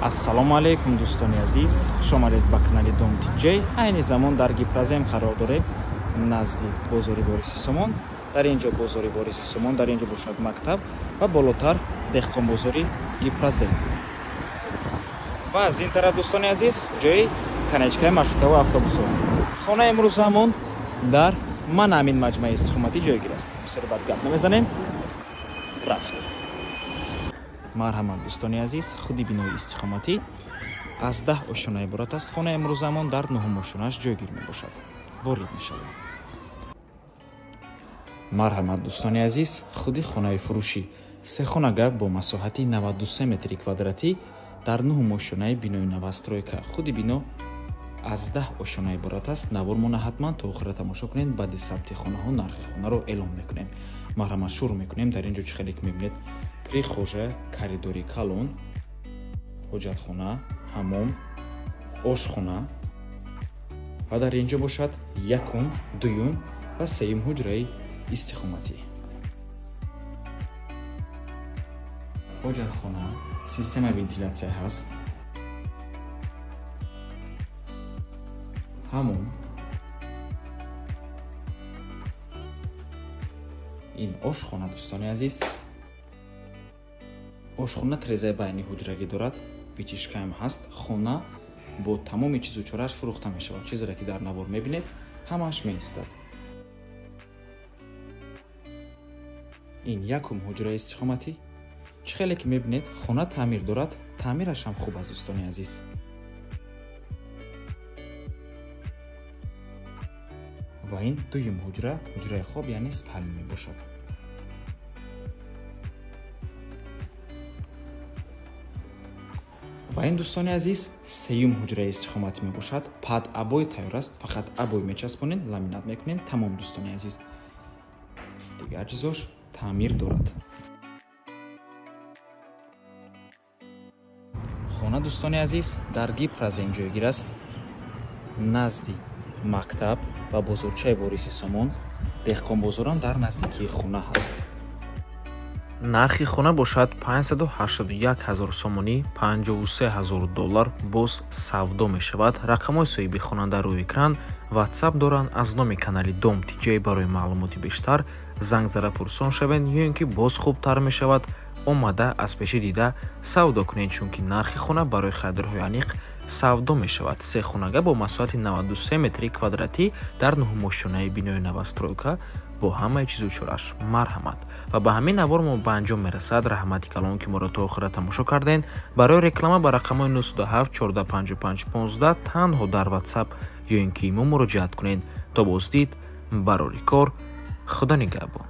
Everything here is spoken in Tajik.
Ассалому алайкум дӯстони азиз, хуш омадед ба канали Дом ТЖ. Айни замон дар Гипрозем қарор дорем, назди бозори Вориси Сомон. Дар ин ҷо бозори Вориси Сомон, дар ин ҷо бошад мактаб ва болотар деҳқонбозори Гипрозем. Ва аз ин тараф дӯстони азиз ҷои конечкаи маршрутка ва автобусҳо. Хонаи имрӯзамон дар ман ҳамин маҷмӯаи истиқоматӣ ҷойгир аст. Бисёр бад гап намезанем, рафтем. Марҳамат дӯстони азиз, худи бинои истиқоматӣ аз 10 ошёна иборат аст. Хонаи имрӯзамон дар 9-ум ошёнааш ҷойгир мебошад. Ворид мешавем. Марҳамат дӯстони азиз, худи хонаи фурӯшӣ сехонага бо масоҳати 93 метри квадратӣ дар 9-ум ошёнаи бинои новостройка. Худи бино аз 10 ошёна иборат аст. Навормона ҳатман то охира тамошо кунед. Баъди сабти хонаҳо нархи хонаро эълон мекунем. Марҳамат шурӯъ мекунем. Дар ин ҷо чӣ хеле ки мебинед, прихожая, коридори калон, ҳоҷатхона, ҳамом, ошхона ва дар ин ҷо бошад якум, дуюм ва сеюм ҳуҷраи истиқоматӣ. Ҳоҷатхона, системаи вентилятсия ҳаст, ҳамом, ин ошхона дӯстони азиз. Ошхона трезаи байни ҳуҷрагӣ дорад, витишкаам ҳаст. Хона бо тамоми чизу чорааш фурӯхта мешавад. Чизере ки дар навор мебинед, ҳамааш меистад. Ин якум ҳуҷраи истиқоматӣ. Чӣ хеле ки мебинед, хона таъмир дорад, таъмираш ҳам хуб аст дӯстони азиз. Ва ин дуюм ҳуҷра, ҳуҷраи хоб, яъне спални мебошад. Ва ин дӯстони азиз сеюм ҳуҷраи истиқоматӣ мебошад. Пад обой тайёр аст, фақат обой мечаспонед, ламинат мекунед, тамом дӯстони азиз. Дигар чизош таъмир дорад. Хона дӯстони азиз дар Гипрозем ҷойгир аст, назди мактаб ва бозорчаи Вориси Сомон. Деҳқонбозорам дар наздикии хона ҳаст. Нархи хона бошад 581 ҳазор сомонӣ, 53 ҳазор доллар боз савдо мешавад. Рақамҳои соҳиби хона дар рӯи экран, WhatsApp доранд. Аз номи канали Дом ТЖ барои маълумоти бештар занг зада пурсон шавед, ё ин ки боз хубтар мешавад омада аз пеши дида савдо кунед, чунки нархи хона барои харидорҳои аниқ савдо мешавад. Се хонага бо масоҳати 93 метри квадратӣ дар 9-ум ошёнаи бинои новостройка бо ҳамаи чизу чорааш. Марҳамат. Ва ба ҳамин навор мо ба анҷом мерасад. Раҳмати калон ки моро то охира тамошо кардед. Барои реклама ба рақамҳои 907 14 55 15 танҳо дар WhatsApp ё ин ки имо муроҷиат кунед. То боздид, барори кор, Худо нигаҳбон.